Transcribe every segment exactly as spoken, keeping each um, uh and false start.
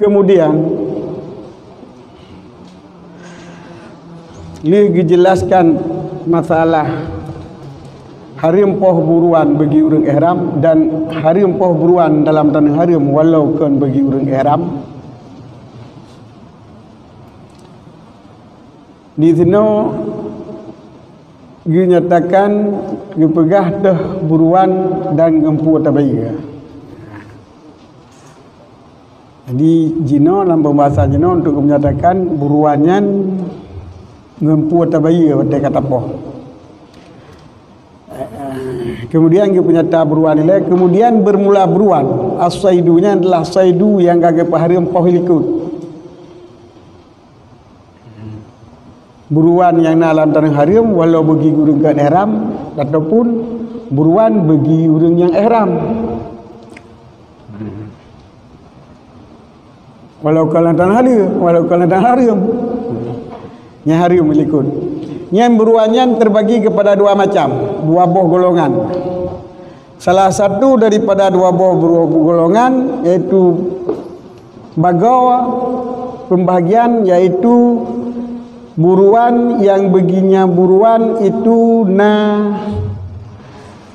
Kemudian, lheueh geujeulaskan masalah hareuem poh buruan bagi ureuëng ihram dan hareuem poh buruan dalam taneuh hareuem walau kon bagi ureuëng ihram. Di sinoe geunyatakan geupeugah teuh buruan dan geumpu tabayeue. Jadi, jinoe lam pembahasan jinoe untuk menyatakan buruan nyan ngon peue tabayeue watée ka tapoh. Kemudian geupeugah buruan ilée, kemudian bermula buruan. As-saidu nyan adalah saidu nyang ka geupeuhareuem poh likot. Buruan nyang na lam taneuh hareuem, walau bagi ureuëng kon ihram, ataupun buruan bagi ureuëng nyang ihram. Walau kon lam taneuh hareuem, walau kon lam taneuh hareuem. Nyang hareuem likot. Nyan buruan nyan terbagi kepada dua macam, dua boh golongan. Salah satu daripada dua boh buru-, golongan, yaitu bagoe pembahagian, yaitu buruan nyang beuginya buruan itu na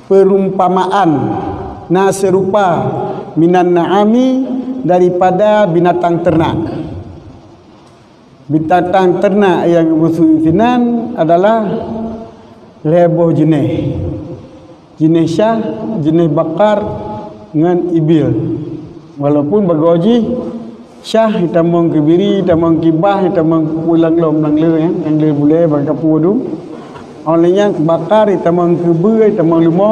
perumpamaan, na seurupa minan na'ami daripada binatang ternak. Binatang ternak nyang geumaksud sinan adalah lhée boh jeuneh. Jeuneh syah, jeuneh bakar ngon ibil. Walaupun bagoe jih syah, itamong keu biri, itamong keu bah, itamong keu pulang lom nang le, ya, nang le bulée bak kapu dum. Oleh nyan bakar itamong keu beue, itamong leumo,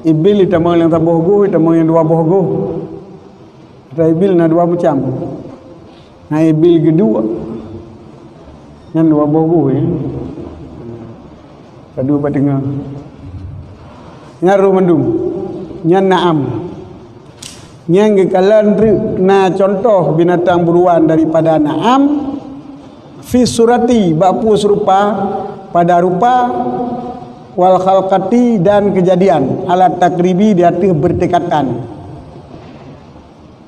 ibil itamong nyang saboh goh, itamong nyang dua boh goh. Atra ibil na dua macam. Na ibil geuduek. Nyan dua boh buih. Padub bak teungoh. Nyan roh mandum. Nyan na'am. Nyang geukalon treuk na contoh binatang buruan daripada na'am. Fi surati, bak peue seurupa, pada rupa, wal khalqati, dan keujadian, alat takribi, di ateueh beurdekatan.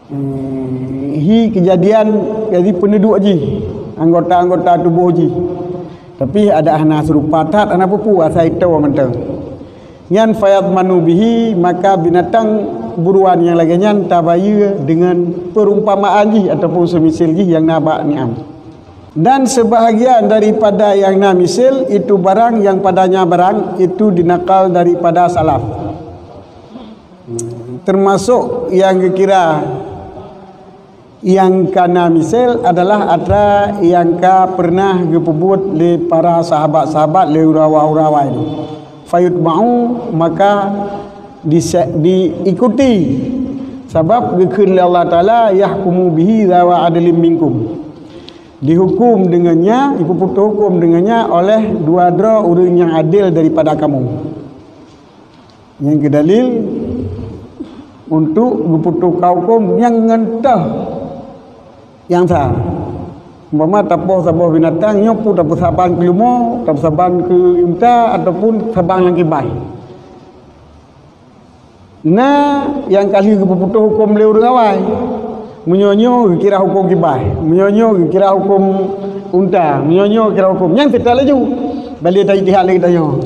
Hmm, hi keujadian, jadi peuneuduek jih, anggota-anggota tuboh jih. Tapi ada hana seurupa that, hana peue-peue, asai toe mantong. Nyan fayadmanu bihi, maka binatang buruan nyang lagée nyan tabayeue deungon perumpamaan jih ataupun seumisil jih nyang na bak ni'am. Dan seubahagian daripada nyang na misil itu barang nyang padanya barang itu dinakal daripada salaf. Teumasok nyang geukira nyang ka na misil adalah atra nyang ka peureunah geupeubuet lé para sahabat-sahabat lé ureuëng awai-ureuëng awai nyoe. Fayutba'u, maka dise-, diikuti. Sabab geukheun lé Allah Taala, "Yahkumu bihi zawa adlin minkum." Dihukum deungon nya, ipeuputôh huköm deungon nya oleh dua droe ureuëng nyang adil daripada kamoe. Nyang keudalil untuk geuputôh ka huköm nyang ngon toh nyang sa. Umpama tapoh saboh binatang, nyoe pun tapeusaban keu leumo, tapeusaban keu unta, ataupun saban lam kiban. Na nyang ka lheueh geupeuputôh huköm lé ureuëng awai. Meunyoe nyoe geukira huköm kiban, meunyoe nyoe geukira huköm unta, meunyoe nyoe geukira huköm, nyan seutôt laju. Bali ta ijtihad lé geutanyoe.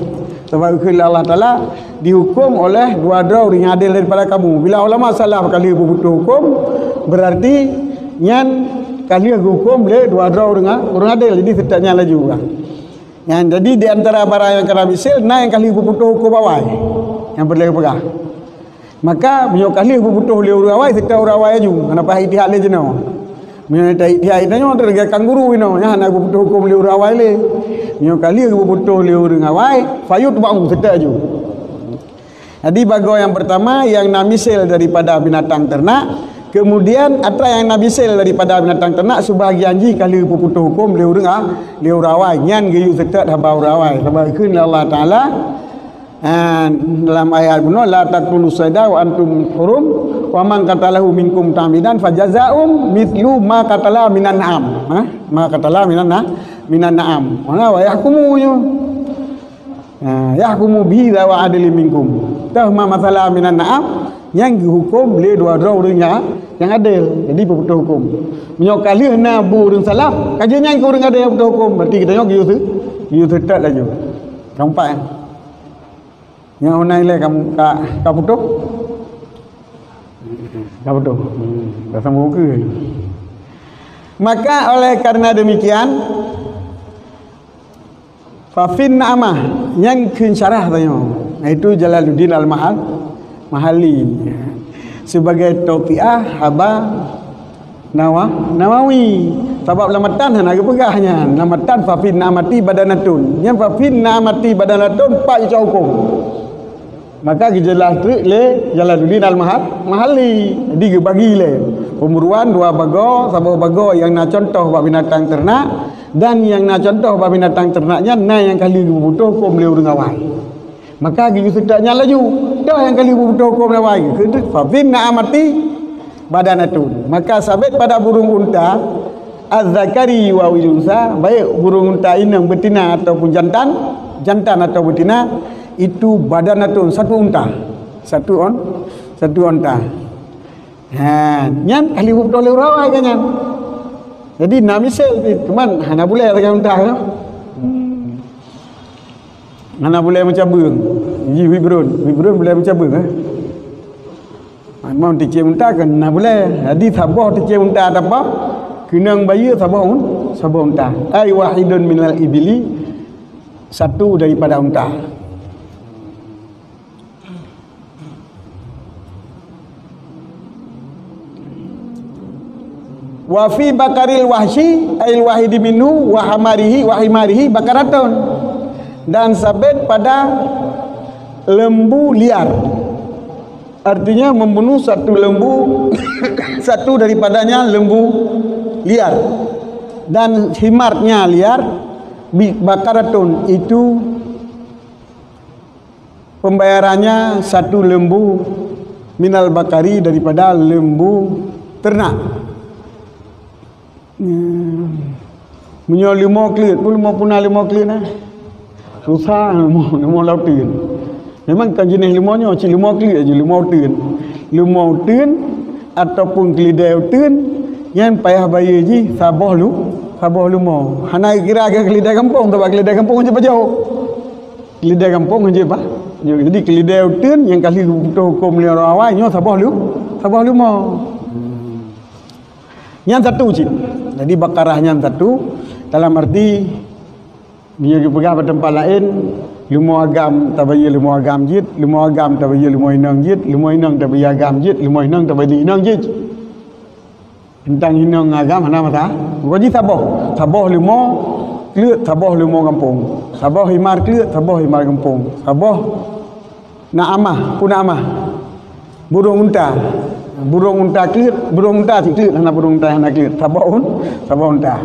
Sabab geukheun lé Allah Taala, dihuköm oleh dua droe ureuëng nyang adil daripada kamoe. Bila ulama salaf ka lheueh geuputôh huköm, berarti nyan ka lheueh geuhuköm lé dua droe ureuëng a-, ureuëng adil. Jadi seutôt nyan laju. Nyan, jadi di antara barang nyang ka na misil, na nyang ka lheueh geuputôh huköm awai. Nyang peureulée geupeugah. Maka, meunyoe ka lheueh geuputôh lé ureuëng awai, seutôt ureuëng awai laju. Hana payah ijtihad lé jinoe. Meunyoe ta ijtihad tanyoe, teuk lagée kanguru inoe, nyan hana geuputôh huköm lé ureuëng awai lé. Meunyoe ka lheueh geuputôh lé ureuëng awai, fayutba'u, seutôt laju. Jadi, bagoe nyang peurtama nyang na misil daripada binatang teurenak, kemudian atra nyang na misil daripada binatang teurenak, seubahagian jih ka lheueh geuputôh huköm lé ureuëng a-, lé ureuëng awai, nyan geuyue seutôt haba ureuëng awai. Sabab geukheun lé Allah Taala, ah, dalam ayat bunoe, "La taqtulus saida wa antum hurum, wa man qatalahu minkum ta'midan fajazaa'un mitslu ma qatala minan na'am." Ha? Ma qatala minan na-, minan na'am. Mana wa yahkumu nyoe? Ha, yahkumu bihi zawa adlin minkum. Toh ma matsala minan na'am, nyang geuhuköm lé dua droe ureuëng nyang, nyang adil. Jadi, peuputôh huköm. Meunyoe ka lheueh na bu ureuëng salaf, ka jeuet nyan keu ureuëng adil peuputôh huköm, berarti geutanyoe geuyue seu-, geuyue seutôt laju. Keumpat. Nyang hana ilée ka, ka, ka putôh? Ka putôh. Hmm, dah sambung ke? Maka oleh karena demikian, Fafin na'amah, nyang kheun syarah tanyoe, yaitu Jalaluddin Al-Mahal-, Mahalli. Sebagai tausiah haba Nawa-, Nawawi. Sabab lam matan hana geupeugah nyan. Lam matan fafin na'amati badanatun. Nyan fafin na'amati badanatun pat geucok huköm. Maka geujeulaih treuk lé Jalaluddin Al-Mahal-, Mahalli. Jadi geubagi lé peuburuan dua bagoe, saboh bagoe nyang na cuntoh bak binatang teurenak, dan nyang na cuntoh bak binatang teurenak nyan na nyang ka lheueh geuputôh huköm lé ureuëng awai. Maka geuyue seutôt nyan laju. Toh nyang ka lheueh geuputôh huköm lé awai, geukheun treuk, "Fafin na'amati badanatun." Maka sabet pada burung unta, Az-zakari wa unsa, baik burung unta inong beutina ataupun jantan, jantan atau beutina, itu badanatun, satu unta. Satu on-, satu unta. Ha, nyan ahli hub toleh urawai kan nyan. Jadi, na misal pih, cuman hana bulée sagai unta tu. Hmm. Hana bulée meucabeueng. Ji wibron, wibron bulée meucabeueng, eh. Memang ticém unta kan na bulée. Jadi saboh ticém unta tapah, keunong bayeue saboh un-, saboh unta. Ai wahidun minal ibili, satu daripada unta. Wa fi bakaril wahsyi, ail wahidi minhu, wa hamarihi, wa himarihi bakaratun. Dan sabet pada lembu liar. Artinya membunuh satu lembu, satu daripadanya lembu liar. Dan himarnya liar, bi-, bakaratun, itu pembayarannya satu lembu minal bakari daripada lembu ternak. Hmm. Meunyoe leumo kleuet, peue leumo puna leumo kleuet na? Susah leumo, leumo lauteuen. Memang kon jeuneh leumo nyoe, cit leumo kleuet aja, leumo uteuen. Leumo uteuen ataupun keulidai uteuen, nyan payah bayeue jih saboh lu-, saboh leumo. Hana kira ke keulidai gampông, sabab keulidai gampông jeuet pajoh. Keulidai gampông jeuet pa-, jadi keulidai uteuen nyang ka lheueh geuputôh huköm lé ureuëng awai nyoe saboh lu-, saboh leumo. Nyan satu cit. Jadi bakarah nyan satu, dalam arti, meunyoe geupeugah bak teumpat laén, leumo agam tabayeue leumo agam jeuet, leumo agam tabayeue leumo inong jeuet, leumo inong tabayeue agam jeuet, leumo inong tabayeue inong jeuet. Teuntang inong ngon agam hana masalah. Bukan jih saboh. Saboh leumo kleuet, saboh leumo gampông. Saboh himar kleuet, saboh himar gampông. Saboh na'amah, peue na'amah? Burông unta. Burông unta kleuet, burông unta cit kleuet, hana burông unta hana kleuet. Saboh un-, saboh unta.